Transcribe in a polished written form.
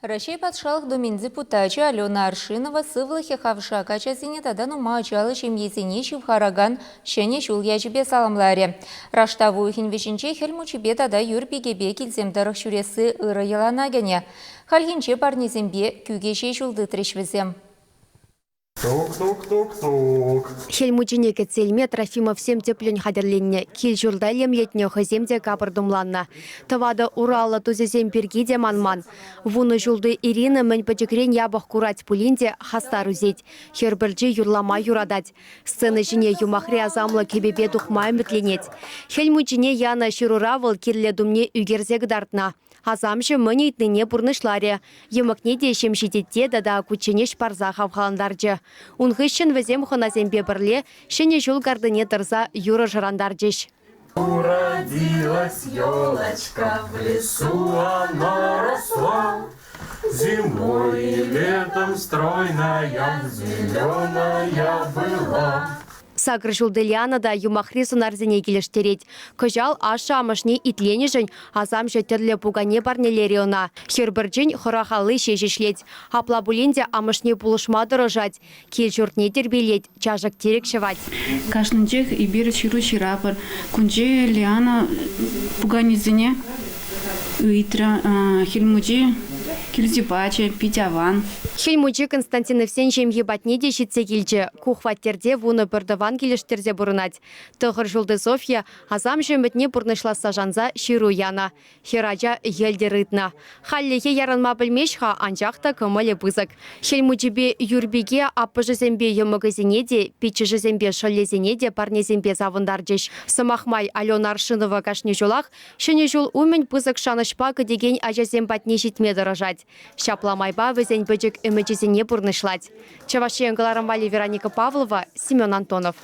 Раҫҫей Патшалӑх Думин депутачӗ Алена Аршинова сывлӑхӗ хавшак ачасене тата нумай ачаллӑ ҫемьесене ҫывхаракан Ҫӗнӗ ҫул ячӗпе саламларӗ. Раштав уйӑхӗн вӗҫӗнче Хӗл Мучипе тата Юр пикепе килсем тӑрӑх ҫӳресси ырӑ йӑлана кӗнӗ. Хальхинче парнесемпе Кӳкеҫе ҫул тытрӗҫ вӗсем. Тук-тук-тук-тук. Хӗл Мучине кӗтсе илме Трофимовсем тӗплӗн хатӗрленнӗ. Кил-ҫурта илемлетнӗ, хӑйсем те капӑр тумланнӑ. Тӑватӑ ураллӑ тусӗсем пирки те манман. Вунӑ ҫулти Ирина мӗн пӗчӗкрен япӑх курать пулин те хастар ӳсет. Хӗр пӗрчи юрлама юратать. Сцена ҫине юмахри асамлӑ кӗпепе тухма ӗмӗтленет. Хӗл Мучине янӑ ҫырура вӑл кирлӗ тумне ӳкерсе кӑтартнӑ. Асамҫӑ мӗн ыйтнине пурнӑҫларӗ. Йӑмӑкне те ҫемҫе тетте тата кучченеҫ парса хавхалантарчӗ. Ун хыҫҫӑн вӗсем хӑнасемпе пӗрле Ҫӗнӗ ҫул картине тӑрса юрӑ шӑрантарчӗҫ. Уродилась елочка, в лесу она росла. Зимой и летом стройная, зеленая была. Сакӑр ҫулти Лиана та юмахри сӑнарсене килӗштерет. Кӑҫал ашшӗ-амӑшне итленӗшӗн асамҫӑ тӗрлӗ пукане парнелерӗ ӑна. Хӗр пӗрчин хӑрах алли ҫеҫ ӗҫлет. Апла пулин те амӑшне пулӑшма тӑрӑшать. Кил-ҫуртне тирпейлет, чашӑк-тирӗк ҫӑвать. Кашнинчех эпир ҫыру ҫырапӑр. Кунче Лиана пуканесене ыйтрӗ. Хӗл Мучи килсе пачӗ, пит аван. Хӗл Мучи Константиновсен ҫемйи патне те ҫитсе килчӗ. Ку хваттерте вунӑ пӗртӑван килӗштерсе пурӑнать. Тӑхӑр ҫулти Софья асамҫӑ ӗмӗтне пурнӑҫласса шанса ҫыру янӑ. Хӗр ача йӗлтӗр ыйтнӑ. Хальлӗхе ярӑнма пӗлмест-ха, анчах та кӑмӑлӗ пысӑк. Хӗл Мучипе Юрпике аппӑшӗсемпе йӑмӑкӗсене те, пиччӗшӗсемпе шӑллӗсене те парнесемпе савӑнтарчӗҫ. Сӑмах май, Алена Аршинова кашни ҫулах Ҫӗнӗ ҫул умӗн пысӑк шанӑҫпа кӗтекен ачасем патне ҫитме тӑрӑшать. Ҫапла майпа вӗсен пӗчӗк ӗмӗчӗсене пурнӑҫлать. Чӑваш Ен кӑларӑм валли Вероника Павлова, Семен Антонов.